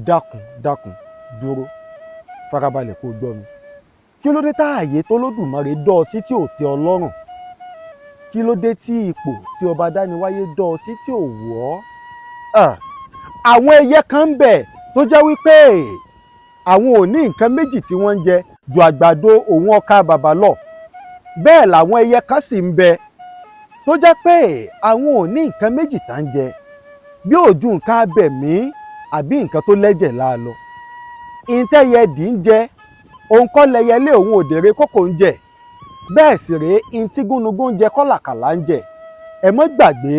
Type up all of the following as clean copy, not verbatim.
Dákun, dákun, dúró, farabalẹ̀ kó o gbọ́ mi. Kí ló dé tá ààyè tÓlódùmarè dọ́ ọ sí tí ò tẹ́ ọ lọ́rùn? Kí ló dé tí ipò tí ọba dániwáyé dọ́ ọ sí tí ò wù ọ́? Àwọn ẹyẹ kan ń bẹ tó jẹ́ wípé àwọn ò ní nǹkan méjì tí wọ́n ń jẹ ju àgbàdo òun ọkà bàbà lọ. Bẹ́ẹ̀ làwọn ẹyẹ kan sì ń bẹ tó jẹ́ pé àwọn ò ní nǹkan méjì tá ń jẹ bí ò ju nǹkan abẹ̀mí àbí nǹkan tó lẹ́jẹ̀ láa lọ. Ìtẹ́yẹ dì ń jẹ òun kọ́ lẹyẹlé òun òdèrè kókò ń jẹ. Bẹ́ẹ̀ sì rèé, ntí gúnugún ń jẹ kọ́ làkàlà ń jẹ. Ẹ mọ́ gbàgbé,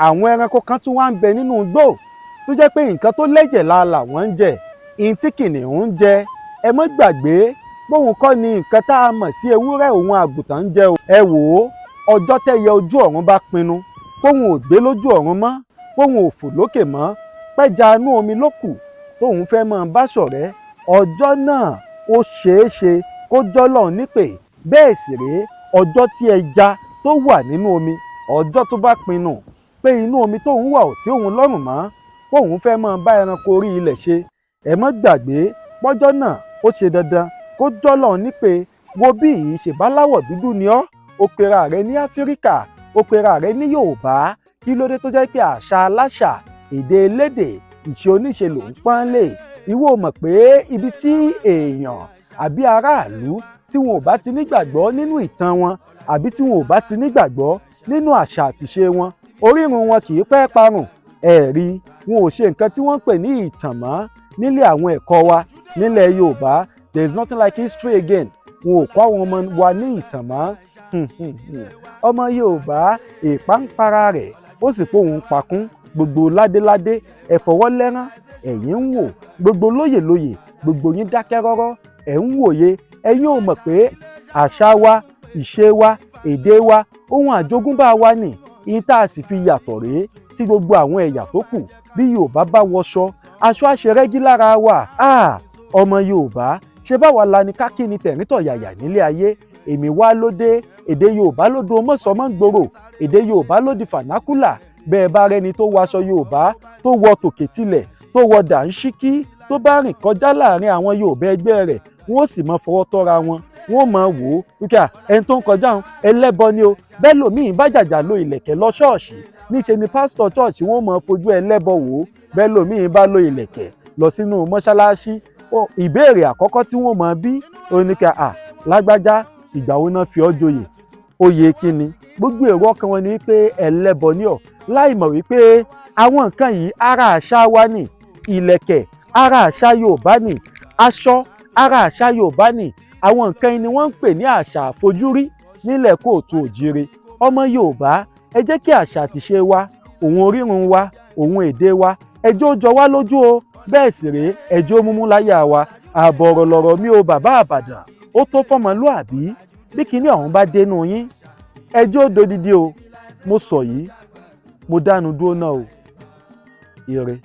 àwọn ẹranko kan tún wá ń bẹ nínú igbó tó jẹ́ pé nǹkan tó lẹ́jẹ̀ láa làwọn ń jẹ. Ntí kìnìún ń jẹ, ẹ mọ́ gbàgbé póun kọ́ ni nǹkan tá a mọ̀ sí ewúrẹ́ òun àgùntàn ń jẹ o. Ẹ wò ó, ọjọ́ tẹ́yẹ ojú ọ̀run bá pinnu póun ò gbé lójú ọ̀run mọ́, póun ò fò lókè mọ́, pẹ́ja inú omi ló kù tóun fẹ́ máa bá ṣọ̀rẹ́, ọjọ́ náà ó ṣeé ṣe kó jọ́lọ́run nípè. Bẹ́ẹ̀ sì rèé, ọjọ́ tí ẹja tó wà nínú omi, ọjọ́ tó bá pinnu pé inú omi tóun wà ò tẹ́ òun lọ́rùn mọ́, póun fẹ́ máa bá ẹranko orí ilẹ̀ ṣe, ẹ mọ́ gbàgbé pọ́jọ́ náà ó ṣe dandan kó jọ́lọ́run nípè. Wo bí ìṣèbáláwọ̀ dúdú ni ọ́, ó pera rẹ ní Áfíríkà, ó pera rẹ ní Yorùbá. Kí ló dé tó jẹ́ pé àṣà aláṣà, èdè elédè, ìṣe oníṣe ló ń pọ́n lé? Ìwọ mọ̀ pé ibi tí èèyàn àbí aráàlú tí wọn ò bá ti nígbàgbọ́ nínú ìtàn wọn, àbí tí wọn ò bá ti nígbàgbọ́ nínú àṣà àtìṣe wọn, orírun wọn kì í pẹ́ parun. Ẹ̀rí wọn ò ṣe nǹkan tí wọ́n ń pè ní ìtàn mọ́ nílé àwọn ẹ̀kọ́ wa nílẹ̀ Yorùbá. There is nothing like history again. Wọn ò kọ́ àwọn ọmọ wa ní ìtàn mọ́. Ọmọ Yorùbá ìpá ń para rẹ̀, ó sì pé òun pakún. Gbogbo ládéládé, ẹ fọwọ́ lẹ́rán, ẹ̀yin ń wò. Gbogbo lóyè lóyè, gbogbo yín dákẹ́ rọ́rọ́, ẹ̀ ń wòye. Ẹ̀yin ò mọ̀ pé àṣà wa, ìṣe wa, èdè wa, ohun àjogúnbá wa nì. Ìyẹn tá a sì fi yàtọ̀ rèé sí gbogbo àwọn ẹ̀yà tó kù. Bí Yorùbá bá wọṣọ, aṣọ àṣerẹ́gí lára wa. Ọmọ Yorùbá, ṣe báwa la ní kákíni tẹ̀ríntọ̀yàyà nílé ayé? Èmi wá ló dé, èdè Yorùbá ló do mọ́sọ̀mọ́ ń gbòòrò, èdè Yorùbá ló di vernacular. Bẹ́ẹ̀ bá rẹni tó wọ aṣọ Yorùbá, tó wọ tòkè tilẹ̀, tó wọ dàńṣíkí, tó bá rìn kọjá láàrin àwọn Yorùbá ẹgbẹ́ rẹ̀, wọ́n ó sì máa fọwọ́ tọ́ra wọn, wọ́n ó máa wò ó wípé ẹni tó ń kọjá òun, ẹlẹ́bọ ni o. Bẹ́ẹ̀ lòmíì bá jàjà lo ìlẹ̀kẹ̀ lọ ṣọ́ọ̀ṣì, níṣe ni pásítọ̀ ṣọ́ọ̀ṣì wọ́n máa fojú ẹlẹ́bọ wò ó. Bẹ́ẹ̀ lòmíì bá lo ìlẹ̀kẹ̀ lọ sínú mọ́ṣáláṣí, ìbéèrè àkọ́kọ́ tí wọ́n máa bí oníkà, à lágbájá, ìgbà wo náà fi ọ́ joyè? Oyè kíni? Gbogbo èrò ọkàn wọn ni wípé ẹlẹ́bọ ní ọ̀, láì mọ̀ wípé àwọn nǹkan yìí, ara àṣà wa ni. Ìlẹ̀kẹ̀, ara àṣà Yorùbá ni. Aṣọ, ara àṣà Yorùbá ni. Àwọn nǹkan yìí ni wọ́n ń pè ní àṣà àfojúrí nílẹ̀ kóòtù òjíire. Ọmọ Yorùbá, ẹ jẹ́ kí àṣà àtìṣe wa, òun orírun wa, òun èdè wa, ẹ jẹ́ ó jọ wá lójú o. Bẹ́ẹ̀ sì rèé, ẹ jẹ́ ó múmú láyà wa. Ààbọ̀ ọ̀rọ̀ lọ̀rọ̀ mi o. Bàbá Àbàdàn, ó tó fọmọlúàbí. Bí kinní ọ̀hún bá dénú yín, ẹ jẹ́ ó dodidi o. Mo sọ yìí, mo dánu dúró náà o. Ire.